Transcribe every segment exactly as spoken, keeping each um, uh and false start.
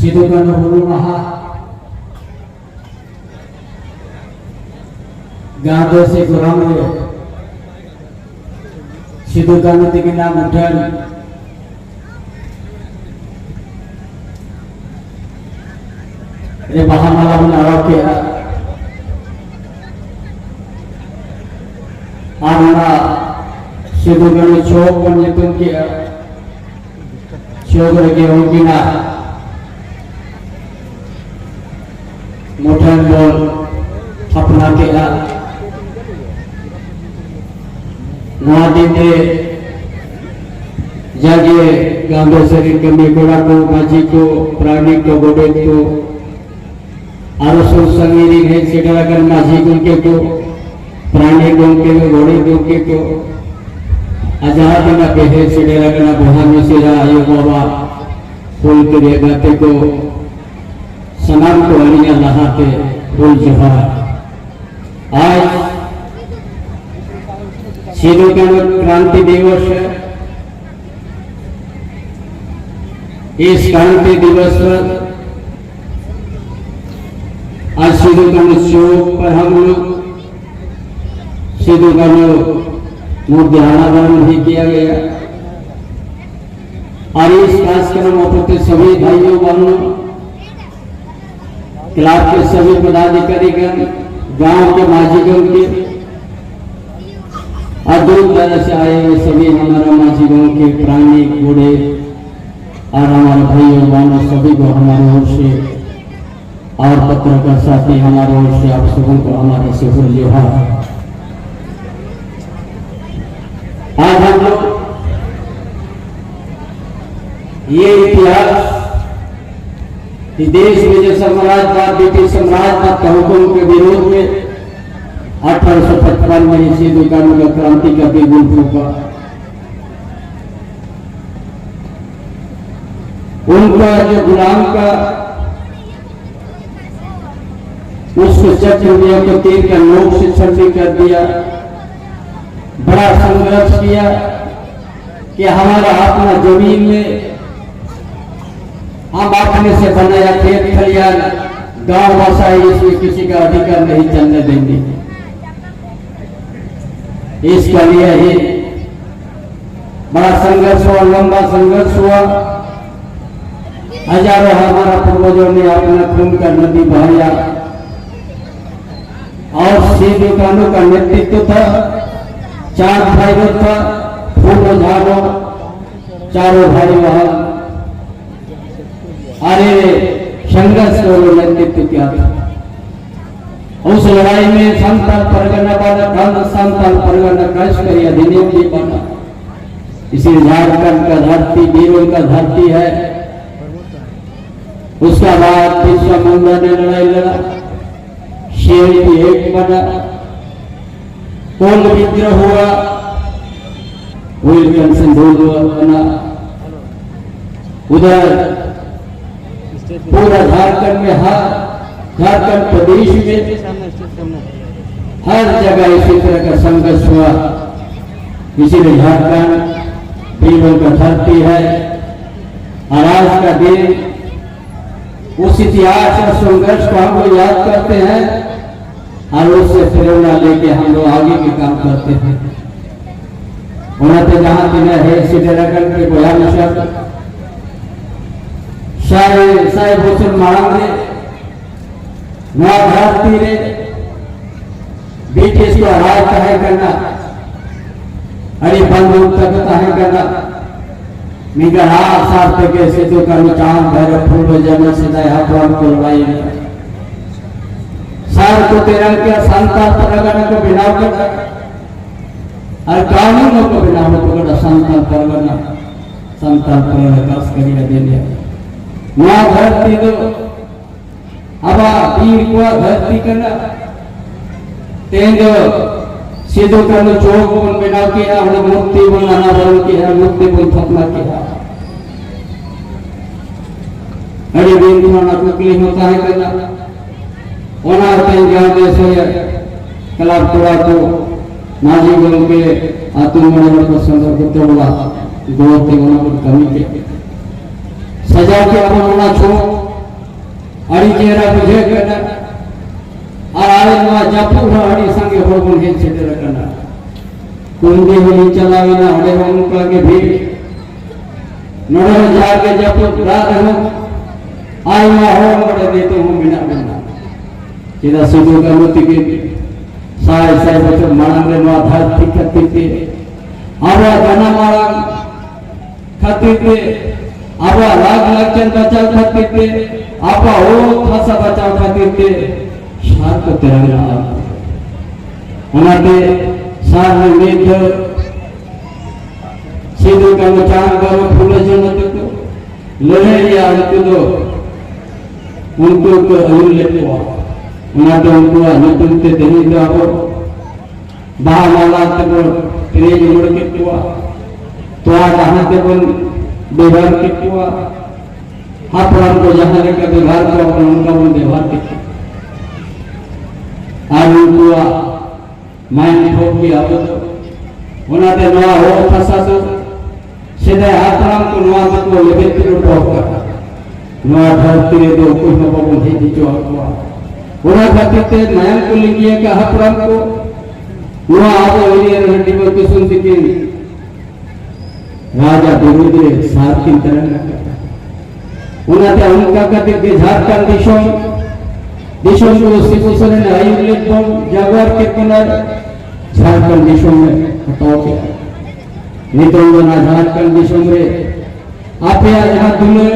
ᱥᱤᱫᱩ ᱠᱟᱹᱱᱦᱩ ᱦᱩᱞ ᱢᱟᱦᱟ ᱜᱟᱶᱛᱟ ᱥᱮ ᱜᱚᱨᱟᱢ ᱨᱮ ᱥᱤᱫᱩ ᱠᱟᱹᱱᱦᱩ ᱛᱟᱹᱠᱤᱱᱟᱜ ᱢᱩᱴᱷᱟᱹᱱ ᱨᱮ ᱵᱟᱦᱟ ᱢᱟᱞᱟ ᱵᱚᱱ ᱟᱨᱟᱣ ᱠᱮᱜᱼᱟ᱾ ᱟᱨ ᱚᱱᱟ ᱥᱤᱫᱩ ᱠᱟᱹᱱᱦᱩ ᱪᱚᱠ ᱵᱚᱱ ᱧᱩᱛᱩᱢ ᱠᱮᱜᱼᱟ᱾ ᱪᱚᱠ ᱨᱮᱜᱮ ᱩᱱᱠᱤᱱᱟᱜ ᱢᱩᱴᱷᱟᱹᱱ ᱵᱚᱱ ᱛᱷᱟᱯᱱᱟ ᱠᱮᱜᱼᱟ᱾ ᱱᱚᱣᱟ ᱫᱤᱱ ᱨᱮ ᱡᱟᱜᱮ ᱜᱟᱶᱛᱟ ᱥᱮᱨᱮᱧ ᱠᱟᱹᱢᱤ ᱠᱚᱲᱟ ᱠᱚ, ᱢᱟᱹᱡᱷᱤ ᱠᱚ, ᱯᱟᱨᱟᱱᱤᱠ ᱠᱚ, ᱜᱚᱰᱮᱛ ᱠᱚ, ᱟᱨᱚ ᱥᱩᱨ ᱥᱟᱺᱜᱤᱧ ᱨᱤᱱ ᱦᱮᱡ ᱥᱮᱴᱮᱨ ᱟᱠᱟᱱ ᱢᱟᱹᱡᱷᱤ ᱜᱚᱢᱠᱮ ᱠᱚ, ᱯᱟᱨᱟᱱᱤᱠ ᱜᱚᱢᱠᱮ ᱠᱚ, ᱜᱚᱰᱮᱛ ᱜᱚᱢᱠᱮ ᱠᱚ, ᱟᱨ ᱡᱟᱦᱟᱸ ᱛᱤᱱᱟᱹᱜ ᱯᱮ ᱦᱮᱡ ᱥᱮᱴᱮᱨ ᱟᱠᱟᱱᱟ ᱵᱚᱭᱦᱟ ᱢᱤᱥᱮᱨᱟ, ᱟᱭᱳ ᱵᱟᱵᱟ, ᱦᱩᱞ ᱛᱤᱨᱭᱟᱹ ᱜᱟᱛᱮ ᱠᱚ, ᱥᱟᱱᱟᱢ ᱠᱚ ᱟᱹᱞᱤᱧᱟᱜ ᱞᱟᱦᱟᱛᱮ ᱦᱩᱞ ᱡᱚᱦᱟᱨ᱾ आज सिद्धू कान्हू क्रांति दिवस है। इस क्रांति दिवस पर आज सिद्धू कान्हू चौक पर हम लोग सिद्धू कान्हू मूर्ति अनावरण भी किया गया। और इस कार्यक्रम में उपस्थित सभी भाइयों बहनों, क्लब के सभी पदाधिकारीगण, गांव के माजीगण के और दूर दराज से आए हुए सभी हमारा माजीगण के प्राणी बूढ़े और हमारे भाइयों बहनों सभी को हमारी ओर से और पत्रकार साथी हमारे ओर से आप सबों को हमारे से जोहार। आज हम लोग ये इतिहास कि देश में जो साम्राज्यवाद, ब्रिटिश साम्राज्यवाद का हुक्म के विरोध में अठारह सौ पचपन में सिद्धू कान्हू का क्रांति का बिगुल फूका। उनका जो गुलाम का उसको चक्रव्यूह को तीर का नोक से छंडी कर दिया। बड़ा संघर्ष किया कि हमारा अपना जमीन में हम अपना से बनाया खेत खलियान, गांव बसाए, इसमें किसी का अधिकार नहीं चलने देंगे। इसके लिए ही बड़ा संघर्ष हुआ, लंबा संघर्ष हुआ। हजारों हमारा पूर्वजों ने अपना खून का नदी बहाया और सिद्धू कान्हू का नेतृत्व था, चांद भैरव था, फूलो झानो, चारों भाई वहां अरे संघर्ष को नेतृत्व किया था। उस लड़ाई में संताल परगना बना, संताल परगना का इसके अधिनियम भी बना। इसी झारखंड का धरती वीरों का धरती है। उसका बाद बिरसा मुंडा ने लड़ाई लड़ा, शेर की एक बना, कोल विद्रोह हुआ, विल्सन सिंह बना। उधर पूरा झारखंड में, हर झारखंड प्रदेश में हर जगह इसी तरह का संघर्ष हुआ। इसीलिए झारखंड वीरों का धरती है। और आज का दिन उस इतिहास और संघर्ष को हम लोग याद करते हैं और उससे प्रेरणा लेके हम लोग आगे के काम करते हैं। ᱚᱱᱟᱛᱮ ᱡᱟᱦᱟᱸ ᱛᱤᱱᱟᱹᱜ ᱦᱮᱡ ᱥᱮᱴᱮᱨ ᱟᱠᱟᱱ ᱯᱮ ᱵᱚᱭᱦᱟ ᱢᱤᱥᱮᱨ, ᱥᱟᱭ ᱥᱟᱭ ᱵᱚᱪᱷᱚᱨ ᱢᱟᱲᱟᱝ ᱨᱮ ᱱᱚᱣᱟ ᱫᱷᱟᱹᱨᱛᱤ ᱨᱮ ᱵᱨᱤᱴᱤᱥ ᱠᱚᱣᱟᱜ ᱨᱟᱡᱽ ᱛᱟᱦᱮᱸ ᱠᱟᱱᱟ᱾ ᱟᱹᱰᱤ ᱵᱟᱝᱜᱩᱱ ᱛᱟᱠᱚ ᱛᱟᱦᱮᱸ ᱠᱟᱱᱟ᱾ ᱢᱮᱱᱠᱷᱟᱱ ᱟᱜ ᱥᱟᱨ ᱛᱮᱜᱮ ᱥᱤᱫᱩ ᱠᱟᱹᱱᱦᱩ ᱪᱟᱸᱫ ᱵᱷᱟᱭᱨᱚ ᱯᱷᱩᱞᱳ ᱡᱷᱟᱱᱚ ᱥᱮᱫᱟᱭ ᱦᱟᱯᱲᱟᱢ ᱠᱚ ᱞᱟᱹᱲᱦᱟᱹᱭ ᱞᱮᱫᱟ᱾ ᱥᱟᱨ ᱠᱚ ᱛᱮᱭᱟᱨ ᱠᱮᱫᱟ, ᱥᱟᱱᱛᱟᱲ ᱯᱟᱨᱜᱟᱱᱟ ᱠᱚ ᱵᱮᱱᱟᱣ ᱠᱮᱫᱟ᱾ ᱟᱨ ᱠᱟᱹᱱᱩᱱ ᱦᱚᱸᱠᱚ ᱵᱮᱱᱟᱣ ᱦᱚᱴᱚ ᱠᱟᱫᱟ, ᱥᱟᱱᱛᱟᱲ ᱯᱟᱨᱜᱟᱱᱟ, ᱥᱟᱱᱛᱟᱲ ᱯᱟᱨᱜᱟᱱᱟ ᱠᱟᱥ ᱠᱟᱹᱨᱤ ᱟᱹᱫᱤᱢ ᱨᱮᱭᱟᱜ ᱱᱚᱣᱟ ᱫᱷᱟᱹᱨᱛᱤ ᱫᱚ ᱟᱵᱚᱣᱟᱜ ᱵᱤᱨ ᱠᱚᱣᱟᱜ ᱫᱷᱟᱹᱨᱛᱤ ᱠᱟᱱᱟ᱾ ᱛᱮᱦᱮᱧ ᱫᱚ ᱥᱤᱫᱩ ᱠᱟᱹᱱᱦᱩ ᱪᱚᱠ ᱵᱚᱱ ᱵᱮᱱᱟᱣ ᱠᱮᱜᱼᱟ, ᱚᱸᱰᱮ ᱢᱩᱨᱛᱤ ᱵᱚᱱ ᱱᱟᱱᱟ ᱵᱟᱨᱚᱱ ᱠᱮᱜᱼᱟ, ᱢᱩᱨᱛᱤ ᱵᱚᱱ ᱛᱷᱟᱯᱱᱟ ᱠᱮᱜᱼᱟ᱾ ᱟᱹᱰᱤ ᱫᱤᱱ ᱠᱷᱚᱱ ᱚᱱᱟ ᱠᱩᱠᱞᱤ ᱦᱚᱸ ᱛᱟᱦᱮᱸ ᱠᱟᱱᱟ᱾ ᱚᱱᱟ ᱛᱮ ᱜᱟᱶᱛᱮ ᱥᱮ ᱠᱞᱟᱵᱽ ᱠᱚᱲᱟ ᱠᱚ, ᱢᱟᱹᱡᱷᱤ ᱜᱚᱢᱠᱮ, ᱟᱹᱛᱩ ᱢᱚᱬᱮ ᱦᱚᱲ ᱠᱚ ᱥᱟᱶ ᱡᱚᱛᱚ ᱦᱚᱲᱟᱜ ᱜᱚᱲᱚ ᱛᱮ ᱚᱱᱟ ᱵᱚᱱ ᱠᱟᱹᱢᱤ ᱠᱮᱫ᱾ ᱥᱟᱡᱟᱣ ᱠᱮᱜᱼᱟ ᱵᱚᱱ ᱚᱱᱟ ᱪᱷᱚᱠ, ᱟᱹᱰᱤ ᱪᱮᱦᱨᱟ ᱵᱩᱡᱷᱟᱹᱜ ᱠᱟᱱᱟ᱾ ᱟᱨ ᱟᱞᱮ ᱱᱚᱣᱟ ᱡᱟᱹᱯᱩᱫ ᱦᱚᱸ ᱟᱹᱰᱤ ᱥᱟᱸᱜᱮ ᱦᱚᱲ ᱵᱚᱱ ᱦᱮᱡ ᱥᱮᱴᱮᱨ ᱟᱠᱟᱱᱟ᱾ ᱠᱩᱲᱢᱤ ᱦᱚᱸᱞᱤᱧ ᱪᱟᱞᱟᱣ ᱮᱱᱟ, ᱚᱸᱰᱮ ᱦᱚᱸ ᱚᱱᱠᱟ ᱜᱮ ᱵᱷᱤᱲ᱾ ᱱᱚᱰᱮ ᱦᱚᱸ ᱡᱟᱦᱟᱸ ᱜᱮ ᱡᱟᱹᱯᱩᱫ ᱫᱟᱜ ᱨᱮᱦᱚᱸ ᱟᱭᱢᱟ ᱦᱚᱲ ᱱᱚᱰᱮ ᱱᱤᱛᱚᱜ ᱦᱚᱸ ᱢᱮᱱᱟᱜ ᱵᱚᱱᱟ᱾ ᱪᱮᱫᱟᱜ ᱥᱤᱫᱩ ᱠᱟᱹᱱᱦᱩ ᱛᱤᱠᱤᱱ ᱥᱟᱭ ᱥᱟᱭ ᱵᱚᱪᱷᱚᱨ ᱢᱟᱲᱟᱝ ᱨᱮ ᱱᱚᱣᱟ ᱫᱷᱟᱹᱨᱛᱤ ᱠᱷᱟᱹᱛᱤᱨ ᱛᱮ, ᱟᱵᱚᱣᱟᱜ ᱡᱟᱱᱟᱢ ᱟᱲᱟᱝ ᱠᱷᱟᱹᱛᱤᱨ ᱛᱮ, ᱟᱵᱚᱣᱟᱜ ᱞᱟᱠ ᱞᱟᱠᱪᱟᱨ ᱵᱟᱧᱪᱟᱣ ᱠᱷᱟᱹᱛᱤᱨ ᱛᱮ, ᱟᱵᱚᱣᱟᱜ ᱚᱛ ᱦᱟᱥᱟ ᱵᱟᱧᱪᱟᱣ ᱠᱷᱟᱹᱛᱤᱨ ᱛᱮ ᱥᱟᱨ ᱠᱚ ᱛᱮᱨᱟᱝ ᱞᱟᱜᱼᱟ᱾ ᱚᱱᱟᱛᱮ ᱥᱟᱨ ᱨᱮ ᱢᱤᱫ ᱫᱷᱟᱣ ᱥᱤᱫᱩ ᱠᱟᱹᱱᱦᱩ ᱪᱟᱸᱫ ᱵᱷᱟᱭᱨᱚ ᱯᱷᱩᱞᱳ ᱡᱷᱟᱱᱳ ᱛᱟᱠᱚ ᱞᱟᱹᱲᱦᱟᱹᱭ ᱨᱮᱭᱟᱜ ᱩᱱᱠᱩ ᱫᱚ, ᱩᱱᱠᱩ ᱠᱚ ᱟᱹᱭᱩᱨ ᱞᱮᱫ ᱠᱚᱣᱟ᱾ ᱚᱱᱟᱛᱮ ᱩᱱᱠᱩᱣᱟᱜ ᱧᱩᱛᱩᱢ ᱛᱮ ᱛᱮᱦᱮᱧ ᱫᱚ ᱟᱵᱚ ᱵᱟᱦᱟ ᱢᱟᱞᱟ ᱛᱮᱵᱚᱱ ᱯᱮᱨᱮᱡ ᱨᱩᱣᱟᱹᱲ ᱠᱮᱫ ᱠᱚᱣᱟ, ᱛᱚᱣᱟ ᱰᱟᱦᱟᱨ ᱛᱮᱵᱚᱱ ᱵᱮᱵᱷᱟᱨ ᱠᱮᱫ ᱠᱚᱣᱟ, ᱦᱟᱯᱲᱟᱢ ᱠᱚ ᱡᱟᱦᱟᱸ ᱞᱮᱠᱟ ᱵᱮᱵᱷᱟᱨ ᱠᱚᱣᱟ ᱵᱚᱱ, ᱚᱱᱠᱟ ᱵᱚᱱ ᱵᱮᱵᱷᱟᱨ ᱠᱮᱫ ᱠᱚᱣᱟ᱾ ᱟᱨ ᱩᱱᱠᱩᱣᱟᱜ ᱢᱟᱭᱟᱢ ᱴᱷᱚᱯ ᱜᱮ ᱟᱵᱚ ᱫᱚ᱾ ᱚᱱᱟᱛᱮ ᱱᱚᱣᱟ ᱚᱛ ᱦᱟᱥᱟ ᱫᱚ ᱥᱮᱫᱟᱭ ᱦᱟᱯᱲᱟᱢ ᱠᱚ ᱱᱚᱣᱟ ᱫᱚᱠᱚ ᱞᱮᱵᱮᱫ ᱦᱚᱴᱚ ᱟᱠᱟᱫᱟ᱾ ᱱᱚᱣᱟ ᱫᱷᱟᱹᱨᱛᱤ ᱨᱮᱫᱚ ᱚᱠᱚᱭ ᱦᱚᱸ ᱵᱟᱵᱚᱱ ᱦᱮᱡ ᱦᱚᱪᱚ ᱟᱠᱚᱣᱟ᱾ ᱚᱱᱟ ᱠᱷᱟᱹᱛᱤᱨ ᱛᱮ ᱢᱟᱭᱟᱢ ᱠᱚ ᱞᱤᱸᱜᱤ ᱟᱠᱟᱫ ᱦᱟᱯᱲᱟᱢ ᱠᱚ ᱱᱚᱣᱟ ᱟᱵᱚ ᱮᱨᱤᱭᱟ ᱨᱮ ᱰᱤᱢᱟᱨᱠᱮᱥᱚᱱ ᱛᱤᱠᱤᱱ ᱨᱟᱡᱟ ᱵᱤᱨᱩᱫᱷ ᱨᱮ ᱥᱟᱨ ᱠᱤᱱ ᱛᱟᱦᱮᱸ ᱠᱟᱱᱟ᱾ ᱚᱱᱟᱛᱮ ᱚᱱᱠᱟ ᱠᱟᱛᱮ ᱜᱮ ᱡᱷᱟᱲᱠᱷᱚᱸᱰ ᱫᱤᱥᱚᱢ, ᱫᱤᱥᱚᱢ ᱠᱚ ᱥᱤᱵᱩ ᱥᱚᱨᱮᱱ ᱟᱹᱭᱩᱨ ᱞᱮᱫ ᱵᱚᱱ ᱡᱟᱜᱣᱟᱨ ᱠᱮᱫ ᱵᱚᱱᱟ, ᱡᱷᱟᱲᱠᱷᱚᱸᱰ ᱫᱤᱥᱚᱢ ᱨᱮ ᱦᱟᱛᱟᱣ ᱠᱮᱫᱟ᱾ ᱱᱤᱛᱚᱝ ᱫᱚ ᱚᱱᱟ ᱡᱷᱟᱲᱠᱷᱚᱸᱰ ᱫᱤᱥᱚᱢ ᱨᱮ ᱟᱯᱮᱭᱟᱜ ᱡᱟᱦᱟᱸ ᱫᱩᱞᱟᱹᱲ,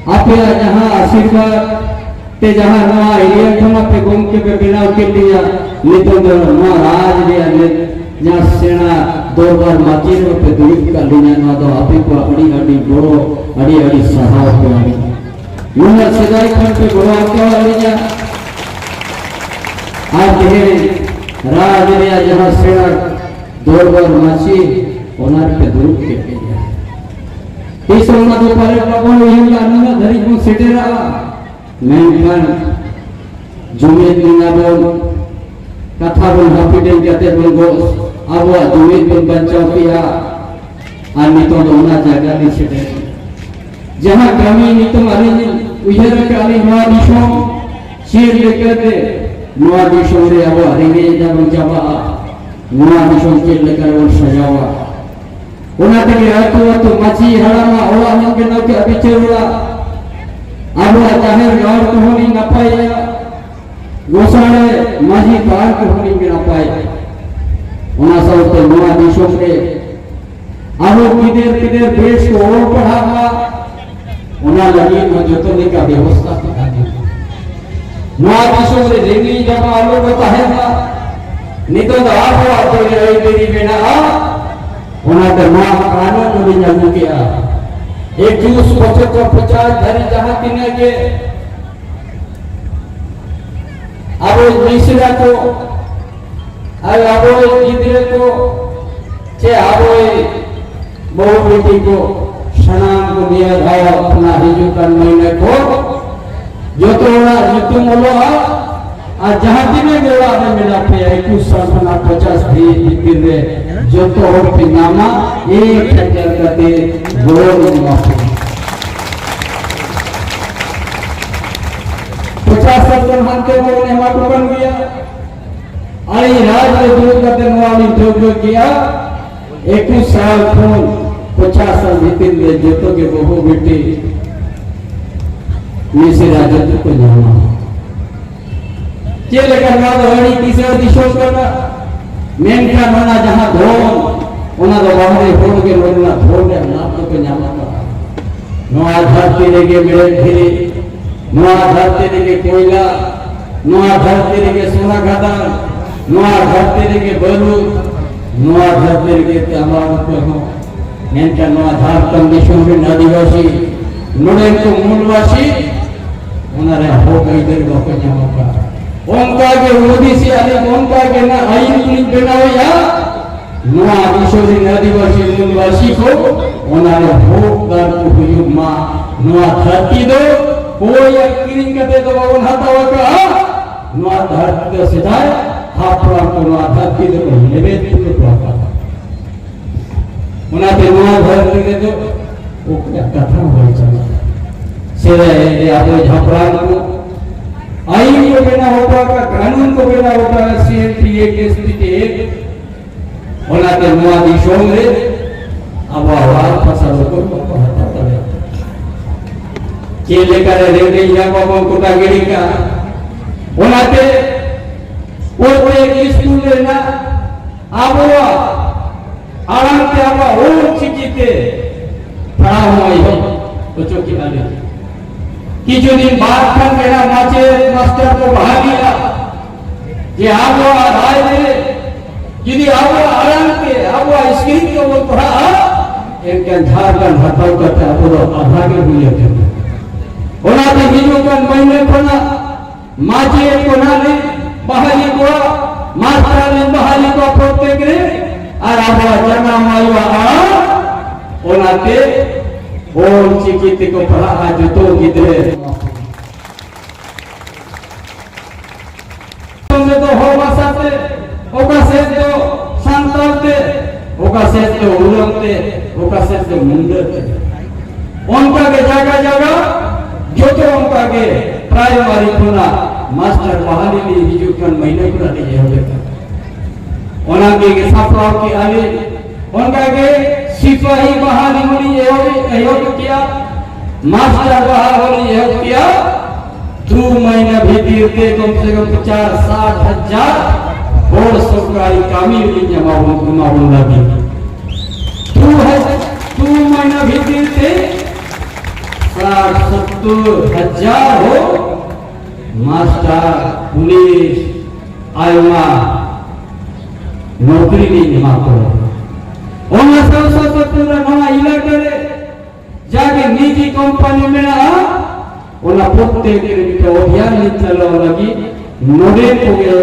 ᱟᱯᱮᱭᱟᱜ ᱡᱟᱦᱟᱸ ᱟᱥᱤᱨᱵᱟᱫᱽ ᱛᱮ ᱡᱟᱦᱟᱸ ᱱᱚᱣᱟ ᱮᱨᱤᱭᱟ ᱠᱷᱚᱱᱟᱜ ᱯᱮ ᱜᱚᱢᱠᱮ ᱯᱮ ᱵᱮᱱᱟᱣ ᱠᱮᱫ ᱞᱮᱭᱟ, ᱱᱤᱛᱚᱝ ᱫᱚ ᱱᱚᱣᱟ ᱨᱟᱡᱽ ᱨᱮᱭᱟᱜ ᱱᱤᱛ ᱡᱟᱦᱟᱸ ᱥᱮᱬᱟ ᱫᱚᱨᱵᱟᱨ ᱢᱟᱹᱪᱤ ᱨᱮ ᱯᱮ ᱫᱩᱲᱩᱵ ᱠᱟᱜ ᱞᱤᱧᱟ, ᱱᱚᱣᱟ ᱫᱚ ᱟᱯᱮ ᱠᱚᱣᱟᱜ ᱟᱹᱰᱤ ᱟᱹᱰᱤ ᱜᱚᱲᱚ, ᱟᱹᱰᱤ ᱟᱹᱰᱤ ᱥᱟᱨᱦᱟᱣ ᱯᱮ ᱟᱹᱞᱤᱧ᱾ ᱱᱩᱱᱟᱹᱜ ᱥᱮᱫᱟᱭ ᱠᱷᱚᱱ ᱯᱮ ᱜᱚᱲᱚ ᱟᱠᱟᱫ ᱞᱤᱧᱟ, ᱟᱨ ᱛᱮᱦᱮᱧ ᱨᱟᱡᱽ ᱨᱮᱭᱟᱜ ᱡᱟᱦᱟᱸ ᱥᱮᱬᱟ ᱫᱚᱨᱵᱟᱨ ᱢᱟᱹᱪᱤ, ᱚᱱᱟ ᱨᱮᱯᱮ ᱫᱩᱲᱩᱵ ᱠᱮᱫ ᱞᱤᱧᱟ᱾ ᱛᱤᱥ ᱚᱱᱟ ᱫᱚ ᱯᱟᱞᱮ ᱵᱟᱵᱚᱱ ᱩᱭᱦᱟᱹᱨ ᱞᱮᱫᱼᱟ, ᱱᱩᱱᱟᱹᱜ ᱫᱷᱟᱹᱨᱤᱡ ᱵᱚᱱ ᱥᱮᱴᱮᱨᱚᱜᱼᱟ᱾ ᱢᱮᱱᱠᱷᱟᱱ ᱡᱩᱢᱤᱫ ᱞᱮᱱᱟ ᱵᱚᱱ, ᱠᱟᱛᱷᱟ ᱵᱚᱱ ᱦᱟᱹᱯᱤᱴᱟᱹᱧ ᱠᱟᱛᱮ ᱵᱚᱱ ᱜᱚ-, ᱟᱵᱚᱣᱟᱜ ᱡᱩᱢᱤᱫ ᱵᱚᱱ ᱵᱟᱧᱪᱟᱣ ᱠᱮᱜᱼᱟ᱾ ᱟᱨ ᱱᱤᱛᱚᱜ ᱫᱚ ᱚᱱᱟ ᱡᱟᱭᱜᱟ ᱨᱮ ᱥᱮᱴᱮᱨ ᱮᱱᱟ᱾ ᱡᱟᱦᱟᱸ ᱠᱟᱹᱢᱤ ᱱᱤᱛᱚᱝ ᱟᱹᱞᱤᱧ ᱞᱤᱧ ᱩᱭᱦᱟᱹᱨ ᱟᱠᱟᱫ ᱞᱤᱧ, ᱱᱚᱣᱟ ᱫᱤᱥᱚᱢ ᱪᱮᱫ ᱞᱮᱠᱟᱛᱮ, ᱱᱚᱣᱟ ᱫᱤᱥᱚᱢ ᱨᱮ ᱟᱵᱚᱣᱟᱜ ᱨᱮᱸᱜᱮᱡ ᱮᱱᱟ ᱵᱚᱱ ᱪᱟᱵᱟᱜᱼᱟ, ᱱᱚᱣᱟ ᱫᱤᱥᱚᱢ ᱪᱮᱫ ᱞᱮᱠᱟ ᱨᱮᱵᱚᱱ ᱥᱟᱡᱟᱣᱟ᱾ ᱚᱱᱟ ᱛᱮᱜᱮ ᱟᱹᱛᱩ ᱟᱹᱛᱩ ᱢᱟᱹᱡᱷᱤ ᱦᱟᱲᱟᱢᱟᱜ ᱚᱲᱟᱜ ᱞᱤᱧ ᱵᱮᱱᱟᱣ ᱠᱮᱫᱼᱟ, ᱵᱤᱪᱟᱹᱨ ᱚᱲᱟᱜ᱾ ᱟᱵᱚᱣᱟᱜ ᱡᱟᱦᱮᱨ ᱜᱟᱲ ᱠᱚᱦᱚᱸ ᱞᱤᱧ ᱱᱟᱯᱟᱭᱮᱜᱼᱟ, ᱜᱚᱥᱟᱬᱮ ᱢᱟᱹᱡᱷᱤ ᱛᱷᱟᱱ ᱠᱚᱦᱚᱸ ᱞᱤᱧ ᱱᱟᱯᱟᱭᱮᱜᱼᱟ᱾ ᱚᱱᱟ ᱥᱟᱶᱛᱮ ᱱᱚᱣᱟ ᱫᱤᱥᱚᱢ ᱨᱮ ᱟᱵᱚ ᱜᱤᱫᱟᱹᱨ ᱯᱤᱫᱟᱹᱨ ᱵᱮᱥ ᱠᱚ ᱚᱞ ᱯᱟᱲᱦᱟᱜ ᱢᱟ, ᱚᱱᱟ ᱞᱟᱹᱜᱤᱫ ᱦᱚᱸ ᱡᱚᱛᱚ ᱞᱮᱠᱟ ᱵᱮᱵᱚᱥᱛᱷᱟ ᱛᱟᱦᱮᱱᱟ᱾ ᱱᱚᱣᱟ ᱫᱤᱥᱚᱢ ᱨᱮ ᱨᱮᱸᱜᱮᱡ ᱡᱟᱢᱟ ᱟᱞᱚ ᱠᱚ ᱛᱟᱦᱮᱱ ᱢᱟ᱾ ᱱᱤᱛᱚᱜ ᱫᱚ ᱟᱵᱚᱣᱟᱜ ᱛᱮᱜᱮ ᱟᱹᱭᱫᱟᱹᱨᱤ ᱢᱮᱱᱟᱜᱼᱟ᱾ ᱚᱱᱟᱛᱮ ᱱᱚᱣᱟ ᱠᱟᱹᱱᱩᱱ ᱞᱤᱧ ᱟᱹᱜᱩ ᱠᱮᱜᱼᱟ᱾ ᱮᱠᱩᱥ ᱵᱚᱪᱷᱚᱨ ᱠᱷᱚᱱ ᱯᱚᱪᱟᱥ ᱫᱷᱟᱹᱨᱤᱡ ᱡᱟᱦᱟᱸ ᱛᱤᱱᱟᱹᱜ ᱜᱮ ᱟᱵᱚ ᱢᱤᱥᱨᱟ ᱠᱚ ᱟᱨ ᱟᱵᱚ ᱜᱤᱫᱽᱨᱟᱹ ᱠᱚ ᱪᱮ ᱟᱵᱚ ᱵᱟᱹᱦᱩ ᱵᱤᱴᱤ ᱠᱚ ᱥᱟᱱᱟᱢ ᱠᱚ ᱱᱤᱭᱟᱹ ᱫᱷᱟᱣ ᱚᱱᱟ ᱦᱤᱡᱩᱜ ᱠᱟᱱ ᱢᱟᱹᱦᱱᱟᱹ ᱠᱷᱚᱱ ᱡᱚᱛᱚ ᱦᱚᱲᱟᱜ ᱧᱩᱛᱩᱢ ᱚᱞᱚᱜᱼᱟ᱾ ᱟᱨ ᱡᱟᱦᱟᱸ ᱛᱤᱱᱟᱹᱜ ᱜᱮ ᱚᱲᱟᱜ ᱨᱮ ᱢᱮᱱᱟᱜ ᱯᱮᱭᱟ, ᱮᱠᱩᱥ ᱥᱟᱞ ᱠᱷᱚᱱᱟᱜ ᱯᱚᱪᱟᱥ ᱫᱷᱟᱹᱵᱤᱡ ᱵᱷᱤᱛᱤᱨ ᱨᱮ ᱡᱚᱛᱚ ᱦᱚᱲ ᱯᱮ ᱧᱟᱢᱟ, ᱮᱠ ᱦᱟᱡᱟᱨ ᱠᱟᱛᱮ ᱜᱚᱲᱚ ᱞᱮ ᱮᱢᱟ ᱯᱮᱭᱟ᱾ ᱯᱚᱪᱟᱥ ᱥᱟᱞ ᱠᱷᱚᱱ ᱦᱟᱱᱛᱮ ᱵᱚᱱ ᱮᱢᱟ ᱠᱚ ᱠᱟᱱ ᱜᱮᱭᱟ᱾ ᱟᱹᱞᱤᱧ ᱨᱟᱡᱽ ᱨᱮ ᱫᱩᱲᱩᱵ ᱠᱟᱛᱮ ᱱᱚᱣᱟ ᱞᱤᱧ ᱴᱷᱟᱹᱣᱠᱟᱹ ᱠᱮᱜᱼᱟ, ᱮᱠᱩᱥ ᱥᱟᱞ ᱠᱷᱚᱱ ᱯᱚᱪᱟᱥ ᱥᱟᱞ ᱵᱷᱤᱛᱤᱨ ᱨᱮ ᱡᱚᱛᱚ ᱜᱮ ᱵᱟᱹᱦᱩ ᱵᱤᱴᱤ ᱢᱤᱥᱨᱟ ᱡᱚᱛᱚ ᱠᱚ ᱧᱟᱢᱟ᱾ ᱪᱮᱫ ᱞᱮᱠᱟ ᱱᱚᱣᱟ ᱫᱚ ᱟᱹᱰᱤ ᱠᱤᱥᱟᱹᱬ ᱫᱤᱥᱚᱢ ᱠᱟᱱᱟ, ᱢᱮᱱᱠᱷᱟᱱ ᱚᱱᱟ ᱡᱟᱦᱟᱸ ᱫᱷᱚᱱ, ᱚᱱᱟ ᱫᱚ ᱵᱟᱦᱨᱮ ᱦᱚᱲ ᱜᱮ ᱱᱚᱰᱮᱱᱟᱜ ᱫᱷᱚᱱ ᱨᱮᱭᱟᱜ ᱞᱟᱵᱷ ᱫᱚᱠᱚ ᱧᱟᱢ ᱟᱠᱟᱫᱟ᱾ ᱱᱚᱣᱟ ᱫᱷᱟᱹᱨᱛᱤ ᱨᱮᱜᱮ ᱢᱮᱬᱦᱮᱫ ᱫᱷᱤᱨᱤ, ᱱᱚᱣᱟ ᱫᱷᱟᱹᱨᱛᱤ ᱨᱮᱜᱮ ᱠᱚᱭᱞᱟ, ᱱᱚᱣᱟ ᱫᱷᱟᱹᱨᱛᱤ ᱨᱮᱜᱮ ᱥᱳᱱᱟ ᱠᱷᱟᱫᱟᱱ, ᱱᱚᱣᱟ ᱫᱷᱟᱹᱨᱛᱤ ᱨᱮᱜᱮ ᱵᱟᱹᱞᱩ, ᱱᱚᱣᱟ ᱫᱷᱟᱹᱨᱛᱤ ᱨᱮᱜᱮ ᱛᱟᱢᱵᱟ ᱠᱚᱦᱚᱸ᱾ ᱢᱮᱱᱠᱷᱟᱱ ᱱᱚᱣᱟ ᱡᱷᱟᱲᱠᱷᱚᱸᱰ ᱫᱤᱥᱚᱢ ᱨᱮᱱ ᱟᱹᱫᱤᱵᱟᱹᱥᱤ, ᱱᱚᱰᱮᱱ ᱠᱚ ᱢᱩᱞᱵᱟᱹᱥᱤ, ᱚᱱᱟ ᱨᱮ ᱦᱚᱠ ᱟᱹᱭᱫᱟᱹᱨ ᱵᱟᱠᱚ ᱧᱟᱢ ᱟᱠᱟᱫ᱾ ᱚᱱᱠᱟ ᱜᱮ ᱳᱵᱤᱥᱤ ᱟᱹᱞᱤᱧ ᱚᱱᱠᱟ ᱜᱮ ᱱᱟᱜ ᱟᱹᱭᱤᱱ ᱠᱚᱞᱤᱧ ᱵᱮᱱᱟᱣᱮᱫᱼᱟ᱾ ᱱᱚᱣᱟ ᱫᱤᱥᱚᱢ ᱨᱮᱱ ᱟᱹᱫᱤᱵᱟᱹᱥᱤ ᱢᱩᱞᱵᱟᱹᱥᱤ ᱠᱚ ᱚᱱᱟ ᱨᱮ ᱦᱚᱠᱫᱟᱨ ᱠᱚ ᱦᱩᱭᱩᱜ ᱢᱟ᱾ ᱱᱚᱣᱟ ᱫᱷᱟᱹᱨᱛᱤ ᱫᱚ ᱠᱚᱭ ᱟᱨ ᱠᱤᱨᱤᱧ ᱠᱟᱛᱮ ᱫᱚ ᱵᱟᱵᱚᱱ ᱦᱟᱛᱟᱣ ᱟᱠᱟᱫᱼᱟ᱾ ᱱᱚᱣᱟ ᱫᱷᱟᱹᱨᱛᱤ ᱫᱚ ᱥᱮᱫᱟᱭ ᱦᱟᱯᱲᱟᱢ ᱠᱚ ᱱᱚᱣᱟ ᱫᱷᱟᱹᱨᱛᱤ ᱫᱚᱠᱚ ᱞᱮᱵᱮᱫ ᱯᱩᱨᱟᱹᱣ ᱟᱠᱟᱫᱟ᱾ ᱚᱱᱟᱛᱮ ᱱᱚᱣᱟ ᱫᱷᱟᱹᱨᱛᱤ ᱨᱮᱫᱚ ᱚᱠᱚᱭᱟᱜ ᱠᱟᱛᱷᱟ ᱦᱚᱸ ᱵᱟᱭ ᱪᱟᱞᱟᱜᱼᱟ᱾ ᱥᱮᱫᱟᱭ ᱨᱮ ᱟᱵᱚ ᱦᱟᱯᱲᱟᱢ ᱠᱚ ᱟᱹᱭᱤᱱ ᱠᱚ ᱵᱮᱱᱟᱣ ᱦᱚᱴᱚ ᱟᱠᱟᱫ, ᱠᱟᱹᱱᱩᱱ ᱠᱚ ᱵᱮᱱᱟᱣ ᱦᱚᱴᱚ ᱟᱠᱟᱫ, ᱥᱤ ᱮ ᱮ, ᱮᱥ ᱴᱤ ᱮᱠᱴ, ᱚᱱᱟᱛᱮ ᱱᱚᱣᱟ ᱫᱤᱥᱚᱢ ᱨᱮ ᱟᱵᱚᱣᱟᱜ ᱚᱲᱟᱜ ᱯᱷᱟᱥᱟᱞ ᱠᱚ ᱵᱟᱠᱚ ᱦᱟᱛᱟᱣ ᱫᱟᱲᱮᱭᱟᱜᱼᱟ᱾ ᱪᱮᱫ ᱞᱮᱠᱟᱨᱮ ᱨᱮᱸᱜᱮᱡ ᱦᱚᱲ ᱵᱟᱵᱚᱱ ᱠᱚᱴᱟ ᱜᱤᱰᱤ ᱠᱟᱜᱼᱟ᱾ ᱚᱱᱟᱛᱮ ᱯᱨᱚᱛᱮᱠ ᱥᱠᱩᱞ ᱨᱮᱱᱟᱜ ᱟᱵᱚᱣᱟᱜ ᱟᱲᱟᱝ ᱛᱮ, ᱟᱵᱚᱣᱟᱜ ᱚᱞ ᱪᱤᱠᱤ ᱛᱮ ᱯᱟᱲᱦᱟᱣ ᱦᱚᱸ ᱮᱦᱚᱵ ᱦᱚᱪᱚ ᱠᱮᱫᱼᱟ ᱞᱮ᱾ ᱠᱤᱪᱷᱩ ᱫᱤᱱ ᱵᱟᱫ ᱠᱷᱟᱱ ᱜᱮ ᱱᱟᱜ ᱢᱟᱪᱮᱫ ᱢᱟᱥᱴᱟᱨ ᱠᱚ ᱵᱟᱦᱟᱞᱤᱜᱼᱟ᱾ ᱡᱮ ᱟᱵᱚᱣᱟᱜ ᱨᱟᱡᱽ ᱨᱮ ᱡᱩᱫᱤ ᱟᱵᱚᱣᱟᱜ ᱟᱲᱟᱝ ᱛᱮ, ᱟᱵᱚᱣᱟᱜ ᱥᱠᱨᱤᱯᱴ ᱛᱮᱵᱚᱱ ᱯᱟᱲᱦᱟᱜᱼᱟ, ᱮᱱᱠᱷᱟᱱ ᱡᱷᱟᱲᱠᱷᱚᱸᱰ ᱦᱟᱛᱟᱣ ᱠᱟᱛᱮ ᱟᱵᱚ ᱫᱚ ᱟᱫᱷᱟ ᱜᱮ ᱦᱩᱭ ᱟᱠᱟᱱᱟ᱾ ᱚᱱᱟᱛᱮ ᱦᱤᱡᱩᱜ ᱠᱟᱱ ᱢᱟᱹᱦᱱᱟᱹ ᱠᱷᱚᱱᱟᱜ ᱢᱟᱪᱮᱫ ᱠᱚ ᱱᱟᱜ ᱞᱤᱧ ᱵᱟᱦᱟᱞᱤ ᱠᱚᱣᱟ, ᱢᱟᱥᱴᱟᱨ ᱞᱤᱧ ᱵᱟᱦᱟᱞᱤ ᱠᱚᱣᱟ ᱯᱨᱚᱛᱮᱠ ᱨᱮ, ᱟᱨ ᱟᱵᱚᱣᱟᱜ ᱡᱟᱱᱟᱢ ᱟᱭᱳᱣᱟᱜ ᱟᱲᱟᱝ, ᱚᱱᱟᱛᱮ ᱚᱞ ᱪᱤᱠᱤ ᱛᱮᱠᱚ ᱯᱟᱲᱦᱟᱜᱼᱟ ᱡᱚᱛᱚ ᱜᱤᱫᱽᱨᱟᱹ᱾ ᱚᱠᱟ ᱥᱮᱫ ᱫᱚ ᱦᱚᱲ ᱵᱷᱟᱥᱟ ᱛᱮ, ᱚᱠᱟ ᱥᱮᱫ ᱫᱚ ᱥᱟᱱᱛᱟᱲ ᱛᱮ, ᱚᱠᱟ ᱥᱮᱫ ᱫᱚ ᱩᱨᱟᱹᱝ ᱛᱮ, ᱚᱠᱟ ᱥᱮᱫ ᱫᱚ ᱢᱩᱱᱰᱟᱹ ᱛᱮ᱾ ᱚᱱᱠᱟ ᱜᱮ ᱡᱟᱭᱜᱟ ᱡᱟᱭᱜᱟ ᱡᱚᱛᱚ ᱚᱱᱠᱟ ᱜᱮ ᱯᱨᱟᱭᱢᱟᱨᱤ ᱠᱷᱚᱱᱟᱜ ᱢᱟᱥᱴᱟᱨ ᱵᱟᱦᱟᱞᱤ ᱞᱤᱧ ᱦᱤᱡᱩᱜ ᱠᱟᱱ ᱢᱟᱹᱦᱱᱟᱹ ᱠᱷᱚᱱᱟᱜ ᱞᱤᱧ ᱮᱦᱚᱵ ᱮᱫᱟ᱾ ᱚᱱᱟ ᱜᱮ ᱥᱟᱯᱲᱟᱣ ᱠᱮᱜᱼᱟ ᱞᱤᱧ᱾ ᱚᱱᱠᱟ ᱜᱮ ᱥᱤᱯᱟᱦᱤ ᱵᱟᱦᱟᱞᱤ ᱦᱚᱸᱞᱤᱧ ᱮᱦᱚᱵ, ᱮᱦᱚᱵ ᱠᱮᱜᱼᱟ, ᱢᱟᱥᱴᱟᱨ ᱵᱟᱦᱟᱞᱤ ᱦᱚᱸᱞᱤᱧ ᱮᱦᱚᱵ ᱠᱮᱜᱼᱟ᱾ ᱫᱩ ᱢᱟᱹᱦᱱᱟᱹ ᱵᱷᱤᱛᱤᱨ ᱛᱮ ᱠᱚᱢ ᱥᱮ ᱠᱚᱢ ᱯᱚᱪᱟᱥ ᱥᱟᱴ ᱦᱟᱡᱟᱨ ᱦᱚᱲ ᱥᱚᱨᱠᱟᱨᱤ ᱠᱟᱹᱢᱤ ᱨᱮᱞᱤᱧ ᱮᱢᱟ ᱵᱚᱱ, ᱮᱢᱟ ᱵᱚᱱ ᱞᱟᱹᱜᱤᱫ᱾ ᱫᱩ ᱦᱟᱡᱟᱨ, ᱫᱩ ᱢᱟᱹᱦᱱᱟᱹ ᱵᱷᱤᱛᱤᱨ ᱛᱮ ᱥᱟᱴ ᱥᱚᱛᱛᱚᱨ ᱦᱟᱡᱟᱨ ᱦᱚᱲ ᱢᱟᱥᱴᱟᱨ, ᱯᱩᱞᱤᱥ, ᱟᱭᱢᱟ ᱱᱚᱠᱨᱤ ᱞᱤᱧ ᱮᱢᱟ ᱠᱚᱣᱟ᱾ ᱚᱱᱟ ᱥᱟᱶ ᱥᱟᱶᱛᱮ ᱯᱩᱨᱟᱹ ᱱᱚᱣᱟ ᱮᱞᱟᱠᱟ ᱨᱮ ᱡᱟᱜᱮ ᱱᱤᱡᱤ ᱠᱳᱢᱯᱟᱱᱤ ᱢᱮᱱᱟᱜᱼᱟ, ᱚᱱᱟ ᱯᱨᱚᱛᱮᱠ ᱨᱮ ᱢᱤᱫᱴᱟᱝ ᱚᱵᱷᱤᱭᱟᱱ ᱞᱤᱧ ᱪᱟᱞᱟᱣ ᱞᱟᱹᱜᱤᱫ᱾ ᱱᱚᱰᱮ ᱠᱚᱜᱮ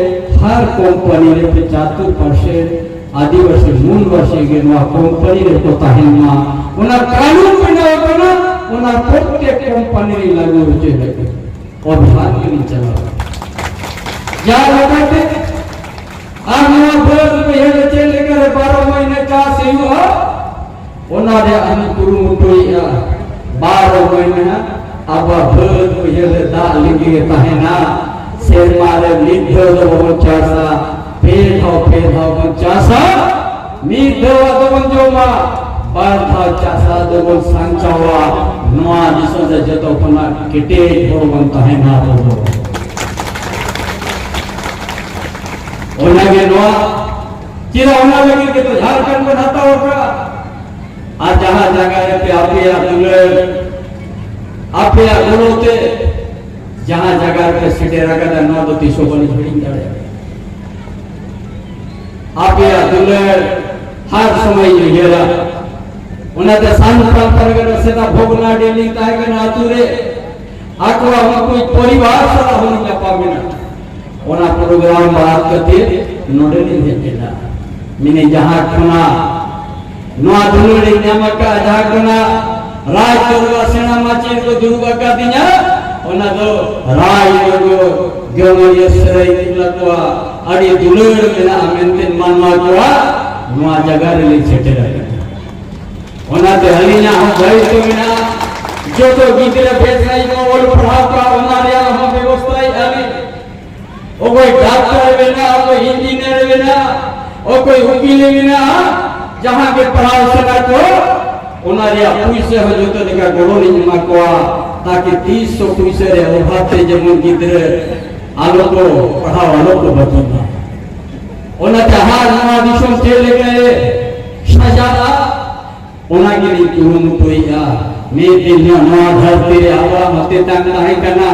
ᱦᱟᱨ ᱠᱳᱢᱯᱟᱱᱤ ᱨᱮ ᱯᱚᱸᱪᱟᱛᱛᱳᱨ ᱯᱟᱨᱥᱮᱱᱴ ᱟᱹᱫᱤᱵᱟᱹᱥᱤ ᱢᱩᱞᱵᱟᱹᱥᱤ ᱜᱮ ᱱᱚᱣᱟ ᱠᱳᱢᱯᱟᱱᱤ ᱨᱮᱠᱚ ᱛᱟᱦᱮᱱ ᱢᱟ, ᱚᱱᱟ ᱠᱟᱹᱱᱩᱱ ᱵᱮᱱᱟᱣ ᱟᱠᱟᱱᱟ, ᱚᱱᱟ ᱯᱨᱚᱛᱮᱠ ᱠᱳᱢᱯᱟᱱᱤ ᱨᱮ ᱞᱟᱹᱜᱩ ᱦᱚᱪᱚᱭ ᱞᱟᱹᱜᱤᱫ᱾ ᱚᱵᱷᱤᱭᱟᱱ ᱜᱮᱞᱤᱧ ᱪᱟᱞᱟᱣᱟ᱾ ᱡᱟᱦᱟᱸ ᱞᱮᱠᱟᱛᱮ ᱟᱨ ᱱᱚᱣᱟ ᱵᱟᱹᱫᱽ ᱵᱟᱹᱭᱦᱟᱹᱲ ᱨᱮ ᱪᱮᱫ ᱞᱮᱠᱟᱨᱮ ᱵᱟᱨᱚ ᱢᱟᱹᱦᱱᱟᱹ ᱪᱟᱥ ᱦᱩᱭᱩᱜᱼᱟ, ᱚᱱᱟ ᱨᱮᱭᱟᱜ ᱦᱚᱸ ᱠᱩᱨᱩᱢᱩᱴᱩᱭᱮᱫᱼᱟ᱾ ᱵᱟᱨᱚ ᱢᱟᱹᱦᱱᱟᱹ ᱟᱵᱚᱣᱟᱜ ᱵᱟᱹᱫᱽ ᱵᱟᱹᱭᱦᱟᱹᱲ ᱨᱮ ᱫᱟᱜ ᱞᱤᱸᱜᱤ ᱜᱮ ᱛᱟᱦᱮᱱᱟ᱾ ᱥᱮᱨᱢᱟ ᱨᱮ ᱢᱤᱫ ᱫᱷᱟᱣ ᱫᱚ ᱵᱟᱵᱚᱱ ᱪᱟᱥᱟ, ᱯᱮ ᱫᱷᱟᱣ, ᱯᱮ ᱫᱷᱟᱣ ᱵᱚᱱ ᱪᱟᱥᱟ᱾ ᱢᱤᱫ ᱫᱷᱟᱣ ᱫᱚᱵᱚᱱ ᱡᱚᱢᱟ, ᱵᱟᱨ ᱫᱷᱟᱣ ᱪᱟᱥᱟ ᱫᱚᱵᱚᱱ ᱥᱟᱧᱪᱟᱣᱟ᱾ ᱱᱚᱣᱟ ᱫᱤᱥᱚᱢ ᱨᱮ ᱡᱚᱛᱚ ᱠᱷᱚᱱᱟᱜ ᱠᱮᱴᱮᱡ ᱦᱚᱲ ᱵᱚᱱ ᱛᱟᱦᱮᱱᱟ ᱟᱵᱚ ᱫᱚ᱾ ᱚᱱᱟᱜᱮ ᱱᱚᱣᱟ, ᱪᱮᱫᱟᱜ ᱚᱱᱟ ᱞᱟᱹᱜᱤᱫ ᱜᱮᱛᱚ ᱡᱷᱟᱲᱠᱷᱚᱸᱰ ᱵᱚᱱ ᱦᱟᱛᱟᱣ ᱟᱠᱟᱫᱼᱟ᱾ ᱟᱨ ᱡᱟᱦᱟᱸ ᱡᱟᱭᱜᱟ ᱨᱮᱯᱮ ᱟᱯᱮᱭᱟᱜ ᱫᱩᱞᱟᱹᱲ, ᱟᱯᱮᱭᱟᱜ ᱜᱚᱲᱚ ᱛᱮ ᱡᱟᱦᱟᱸ ᱡᱟᱭᱜᱟ ᱨᱮᱯᱮ ᱥᱮᱴᱮᱨ ᱟᱠᱟᱫᱟ, ᱱᱚᱣᱟ ᱫᱚ ᱛᱤᱥ ᱦᱚᱸ ᱵᱟᱹᱞᱤᱧ ᱦᱤᱲᱤᱧ ᱫᱟᱲᱮᱭᱟᱜᱼᱟ᱾ ᱟᱯᱮᱭᱟᱜ ᱫᱩᱞᱟᱹᱲ ᱦᱟᱨ ᱥᱚᱢᱚᱭ ᱤᱧ ᱩᱭᱦᱟᱹᱨᱟ᱾ ᱚᱱᱟᱛᱮ ᱥᱟᱱᱛᱟᱲ ᱯᱟᱨᱜᱟᱱᱟ ᱥᱮᱫᱟ ᱵᱷᱚᱜᱽᱱᱟᱰᱤ ᱞᱤᱧ ᱛᱟᱦᱮᱸ ᱠᱟᱱᱟ ᱟᱹᱛᱩ ᱨᱮ, ᱟᱠᱚᱣᱟᱜ ᱩᱱᱠᱩ ᱯᱚᱨᱤᱵᱟᱨ ᱥᱟᱞᱟᱜ ᱦᱚᱸ ᱧᱟᱯᱟᱢ ᱮᱱᱟ᱾ ᱚᱱᱟ ᱯᱨᱳᱜᱨᱟᱢ ᱵᱟᱫ ᱠᱟᱛᱮ ᱱᱚᱰᱮ ᱞᱤᱧ ᱦᱮᱡ ᱮᱱᱟ᱾ ᱢᱮᱱᱮ ᱡᱟᱦᱟᱸ ᱠᱷᱚᱱᱟᱜ ᱱᱚᱣᱟ ᱫᱩᱞᱟᱹᱲ ᱤᱧ ᱧᱟᱢ ᱟᱠᱟᱫᱼᱟ, ᱡᱟᱦᱟᱸ ᱠᱷᱚᱱᱟᱜ ᱨᱟᱡᱽ ᱫᱚᱨᱵᱟᱨ ᱥᱮᱬᱟ ᱢᱟᱪᱮᱫ ᱠᱚ ᱫᱩᱲᱩᱵ ᱟᱠᱟᱫᱤᱧᱟ, ᱚᱱᱟ ᱫᱚ ᱨᱟᱡᱽ ᱫᱚᱨᱵᱟᱨ ᱜᱟᱹᱣᱟᱹᱨᱤᱭᱟᱹ ᱥᱟᱹᱨᱟᱹᱭ ᱠᱮᱞᱞᱟ ᱠᱚᱣᱟᱜ ᱟᱹᱰᱤ ᱫᱩᱞᱟᱹᱲ ᱢᱮᱱᱟᱜᱼᱟ ᱢᱮᱱᱛᱮ ᱢᱟᱱᱣᱟ ᱠᱚᱣᱟᱜ ᱱᱚᱣᱟ ᱡᱟᱭᱜᱟ ᱨᱮᱞᱤᱧ ᱥᱮᱴᱮᱨ ᱟᱠᱟᱱᱟ᱾ ᱚᱱᱟᱛᱮ ᱟᱹᱞᱤᱧᱟᱜ ᱦᱚᱸ ᱫᱟᱭᱤᱛᱛᱚ ᱢᱮᱱᱟᱜᱼᱟ, ᱡᱚᱛᱚ ᱜᱤᱫᱽᱨᱟᱹ ᱵᱮᱥ ᱥᱟᱺᱦᱤᱡ ᱠᱚ ᱚᱞ ᱯᱟᱲᱦᱟᱣ ᱠᱚᱣᱟ, ᱚᱱᱟ ᱨᱮᱭᱟᱜ ᱦᱚᱸ ᱵᱮᱵᱚᱥᱛᱷᱟᱭᱮᱫᱼᱟ ᱞᱤᱧ᱾ ᱚᱠᱚᱭ ᱰᱟᱠᱛᱟᱨ ᱮ ᱵᱮᱱᱟᱜᱼᱟ, ᱚᱠᱚᱭ ᱤᱧᱡᱤᱱᱤᱭᱟᱨ ᱮ ᱵᱮᱱᱟᱜᱼᱟ, ᱚᱠᱚᱭ ᱩᱠᱤᱞ ᱮ ᱵᱮᱱᱟᱜᱼᱟ, ᱡᱟᱦᱟᱸ ᱜᱮ ᱯᱟᱲᱦᱟᱣ ᱥᱟᱱᱟ ᱠᱚ, ᱚᱱᱟ ᱨᱮᱭᱟᱜ ᱯᱩᱭᱥᱟᱹ ᱦᱚᱸ ᱡᱚᱛᱚ ᱞᱮᱠᱟ ᱜᱚᱲᱚ ᱞᱤᱧ ᱮᱢᱟ ᱠᱚᱣᱟ, ᱛᱟᱠᱤ ᱛᱤᱥ ᱦᱚᱸ ᱯᱩᱭᱥᱟᱹ ᱨᱮ ᱚᱵᱷᱟᱵ ᱛᱮ ᱡᱮᱢᱚᱱ ᱜᱤᱫᱽᱨᱟᱹ ᱟᱞᱚ ᱠᱚ ᱯᱟᱲᱦᱟᱣ, ᱟᱞᱚ ᱠᱚ ᱵᱟᱹᱜᱤ ᱢᱟ᱾ ᱚᱱᱟᱛᱮ ᱦᱟᱨ ᱱᱚᱣᱟ ᱫᱤᱥᱚᱢ ᱪᱮᱫ ᱞᱮᱠᱟᱭ ᱥᱟᱡᱟᱜᱼᱟ, ᱚᱱᱟ ᱜᱮᱞᱤᱧ ᱠᱩᱨᱩᱢᱩᱴᱩᱭᱮᱫᱼᱟ᱾ ᱢᱤᱫ ᱫᱤᱱ ᱦᱤᱞᱳᱜ ᱱᱚᱣᱟ ᱫᱷᱟᱹᱨᱛᱤ ᱨᱮ ᱟᱵᱚᱣᱟᱜ ᱦᱚᱸ ᱛᱮᱛᱟᱝ ᱛᱟᱦᱮᱸ ᱠᱟᱱᱟ,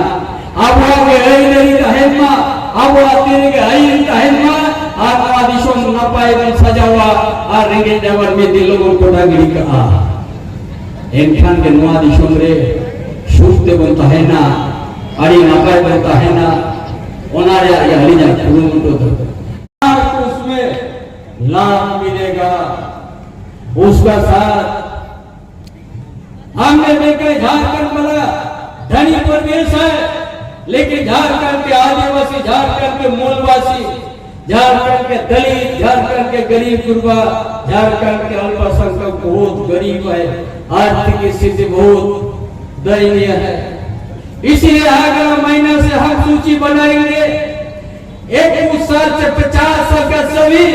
ᱟᱵᱚᱣᱟᱜ ᱜᱮ ᱟᱹᱭᱫᱟᱹᱨᱤ ᱛᱟᱦᱮᱱ ᱢᱟ, ᱟᱵᱚᱣᱟᱜ ᱛᱤ ᱨᱮᱜᱮ ᱟᱹᱭᱤᱱ ᱛᱟᱦᱮᱱ ᱢᱟ, ᱟᱨ ᱱᱚᱣᱟ ᱫᱤᱥᱚᱢ ᱱᱟᱯᱟᱭ ᱵᱚᱱ ᱥᱟᱡᱟᱣᱟ, ᱟᱨ ᱨᱮᱸᱜᱮᱡ ᱡᱟᱵᱟᱨ ᱢᱤᱫ ᱫᱤᱱ ᱦᱤᱞᱳᱜ ᱵᱚᱱ ᱠᱚᱴᱟ ᱜᱤᱰᱤ ᱠᱟᱜᱼᱟ᱾ ᱮᱱᱠᱷᱟᱱ ᱜᱮ ᱱᱚᱣᱟ ᱫᱤᱥᱚᱢ ᱨᱮ ᱥᱩᱠ ᱛᱮᱵᱚᱱ ᱛᱟᱦᱮᱱᱟ, ᱟᱹᱰᱤ ᱱᱟᱯᱟᱭ ᱵᱚᱱ ᱛᱟᱦᱮᱱᱟ᱾ ᱚᱱᱟ ᱨᱮᱭᱟᱜ ᱜᱮ ᱟᱹᱞᱤᱧᱟᱜ ᱠᱩᱨᱩᱢᱩᱴᱩ ᱫᱚ᱾ उसमें लाभ मिलेगा, उसका साथ। हमने देखा है झारखंड बड़ा धनी प्रदेश है, लेकिन झारखंड के आदिवासी, झारखंड के मूलवासी झारखंड के दलित, झारखंड के गरीब गुरबा, झारखंड के अल्पसंख्यक बहुत गरीब है, आर्थिक स्थिति बहुत दयनीय है। इसीलिए अगला महीना से हम सूची बनाएंगे, इक्कीस साल से पचास साल का सभी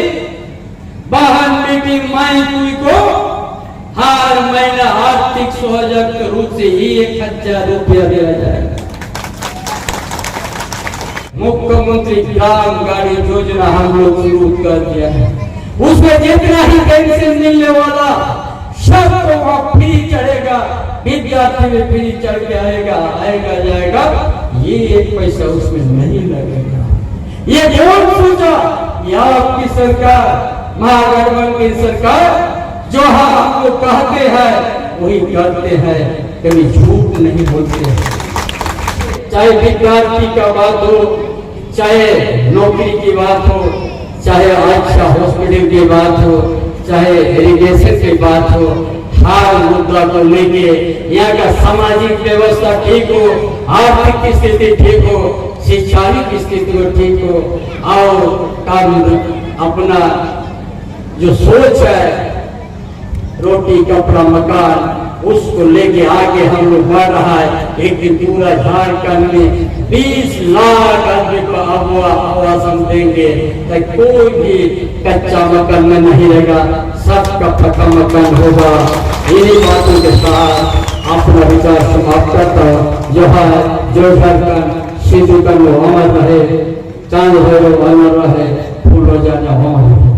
बहन बेटी माई कुई को हर महीना आर्थिक सहयोग के रूप से ही एक हजार रुपया दिया जाएगा। मुख्यमंत्री ग्राम गाड़ी योजना हम लोग शुरू कर दिया है। उसमें जितना ही पेंशन मिलने वाला सब को वहाँ फ्री चढ़ेगा, विद्यार्थी में फ्री चढ़ के आएगा, आएगा जाएगा, ये एक पैसा उसमें नहीं लगेगा। ये कौन सोचा? ये आपकी सरकार, महागठबंधन की सरकार, जो हम आपको कहते हैं वही करते हैं, कभी झूठ नहीं बोलते हैं। चाहे विद्यार्थी का बात हो, चाहे नौकरी की बात हो, चाहे अच्छा हॉस्पिटल की बात हो, चाहे इरिगेशन की बात हो, हर मुद्दा को लेके यहाँ का सामाजिक व्यवस्था ठीक हो, आर्थिक स्थिति ठीक हो, शैक्षणिक स्थिति को ठीक हो, और काम अपना जो सोच है, रोटी, कपड़ा, मकान, उसको लेके आगे हम लोग बढ़ रहा है। एक दिन पूरा झारखंड में बीस लाख आदमी को आवा-, आवास हम देंगे, ताकि कोई भी कच्चा मकान में नहीं रहेगा, सबका पक्का मकान होगा। इन्हीं बातों के साथ अपना विचार समाप्त करता हूँ। जो है, जो झारखंड, सिद्धू कान्हू अमर रहे, चांद भैरव अमर रहे, फूलो जाने अमर रहे।